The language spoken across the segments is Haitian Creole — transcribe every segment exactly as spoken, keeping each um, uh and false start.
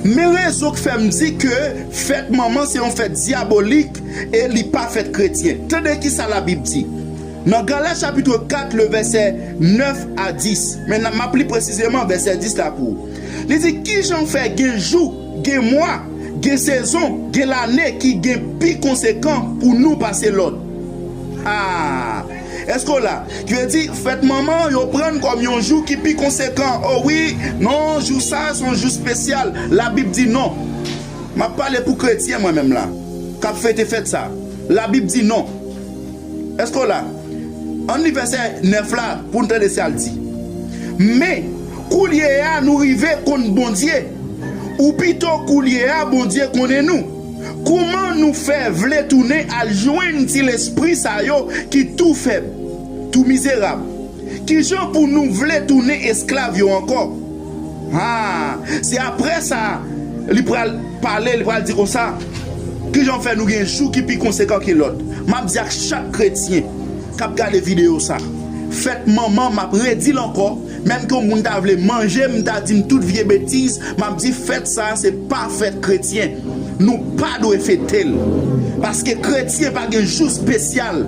Men rezon k fè m di ke fèt manman se yon fèt dyabolik e li pa fèt kretyen. Tande ki sa Labib di. Nan Galat chapit kat, le vèsè nèf a dis. Men n ap, m ap li presizeman vèsè dis la pou ou. Li di, "Ki jan w fè gen jou, gen mwa, gen sezon, gen lane ki gen pi konsekan pou nou pase lòt?" Ah! Èske w la? Ki vle di, fèt manman, yo pran kòm yon jou ki pi konsekan. O wi, non, jou sa, se yon jou espesyal. Labib di non. M ap pale pou kretyen, mwen menm la, k ap fete fèt sa. Labib di non. Èske w la? Ann li vèsè nèf la pou n tande sa l di. Men, koulye a, nou rive konn Bondye. Ou pito, koulye a, Bondye konnen nou. Kouman nou fè vle tounen al jwenn ti lespri sa yo ki tou fèb, tou mizerab? Ki jan pou nou vle tounen esklav yo ankò? Ha! Se apre sa, li pral pale, li pral di konsa, ki jan fè nou gen jou ki pi konsekan ke lòt? M ap di ak chak kretyen k ap gade videyo sa, fèt manman, m ap redi l ankò, menm ke yon moun ta vle manje m, ta di m tout vye betiz, m ap di fèt sa a se pa fèt kretyen. Nou pa dwe fete l. Paske kretyen pa gen jou espesyal,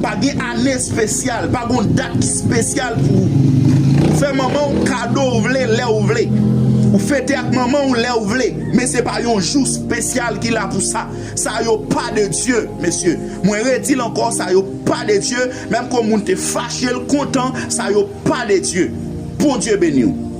pa gen ane espesyal, pa gen yon dat ki espesyal pou ou. Ou fè manman w kado w vle, lè w vle. Ou fete ak manman w lè w vle. Men se pa yon jou espesyal ki la pou sa. Sa yo pa de Dye, mesye. Mwen redi l ankò, sa yo pa de Dye. Menm ke yon moun te fache l kontan, sa yo pa de Dye. Bondye beni w.